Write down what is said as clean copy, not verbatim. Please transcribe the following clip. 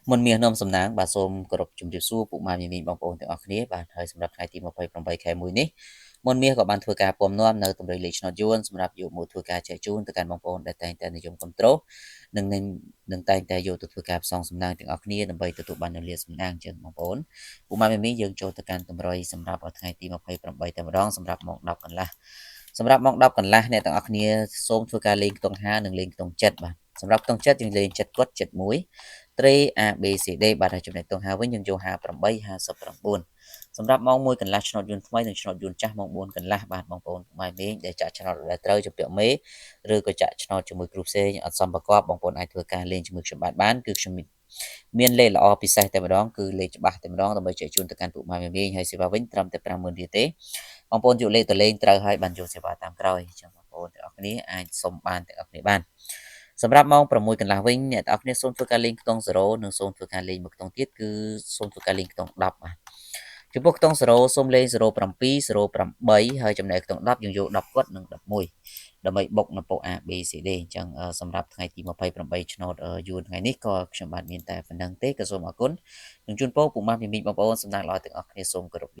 មុនមាសនាំសំណាងបាទសូមគោរពជម្រាបសួរពុកម៉ែមីមីបងប្អូនទាំងអស់គ្នាបាទហើយសម្រាប់ថ្ងៃទី28ខែ1នេះមុនមាសក៏បានធ្វើការពំនាំនៅតម្រុយលេខឆ្នោតយួនសម្រាប់យកមកធ្វើការចែកជូនទៅកាន់បងប្អូនដែលតែងតែនិយមគ្រប់គ្រងនិងនឹងតែងតែយកទៅធ្វើការផ្សងសំណាងទាំងអស់គ្នាដើម្បីទទួលបាននូវលាភសំណាងចឹងបងប្អូនពុកម៉ែមីមីយើងចូលទៅកាន់តម្រុយសម្រាប់ថ្ងៃទី28តែម្ដងសម្រាប់ម៉ោង10កន្លះសម្រាប់ម៉ោង10កន្លះអ្នកទាំងអស់គ្នាសូមធ្វើការលេងខ្ទង់5និងលេងខ្ទង់7បាទសម្រាប់ខ្ទង់7យើងលេង7គាត់71ត្រេ A B C D បាទហើយចំណែកខ្ទង់5វិញយើងយក58 59សម្រាប់ម៉ោង1កន្លះឆ្នោតយួនថ្មីនិងឆ្នោតយួនចាស់ម៉ោង4កន្លះបាទបងប្អូនម៉ែមេងដែលចាក់ឆ្នោតដែលត្រូវជំពាក់មេឬក៏ចាក់ឆ្នោតជាមួយគ្រូផ្សេងអត់សមប្រកបបងប្អូនអាចធ្វើការលេងជាមួយខ្ញុំបាទបានគឺខ្ញុំមានលេខល្អពិសេសតែម្ដងគឺលេខច្បាស់តែម្ដងដើម្បីចែកជូនទៅកាន់ពួកម៉ែមេងហើយសេវាវិញត្រឹមតែ50000រៀលទេបងប្អូនយកលេខទៅលេងត្រូវហើយបានយកសេវាតាមក្រោយអញ្ចឹងបងប្អូនទាំងអស់គ្នាអាចសុំបានទាំងអស់គ្នាបានសម្រាប់ម៉ោង6កន្លះវិញអ្នកទាំងអស់គ្នាសូមធ្វើការលេងខ្ទង់0និងសូមធ្វើការលេងមួយខ្ទង់ទៀតគឺសូមធ្វើការលេងខ្ទង់10បាទចំពោះខ្ទង់0សូមលេង07 08ហើយចំណែកខ្ទង់10យើងយក10គាត់និង11ដើម្បីបុកនៅពោ A B C D អញ្ចឹងសម្រាប់ថ្ងៃទី28ឆ្នោតយួនថ្ងៃនេះក៏ខ្ញុំបាទមានតែប៉ុណ្្នឹងទេក៏សូមអរគុណនិងជូនពរពុកម៉ាស់មីមីបងប្អូនសំណាងល្អទាំងអស់គ្នាសូមគោរព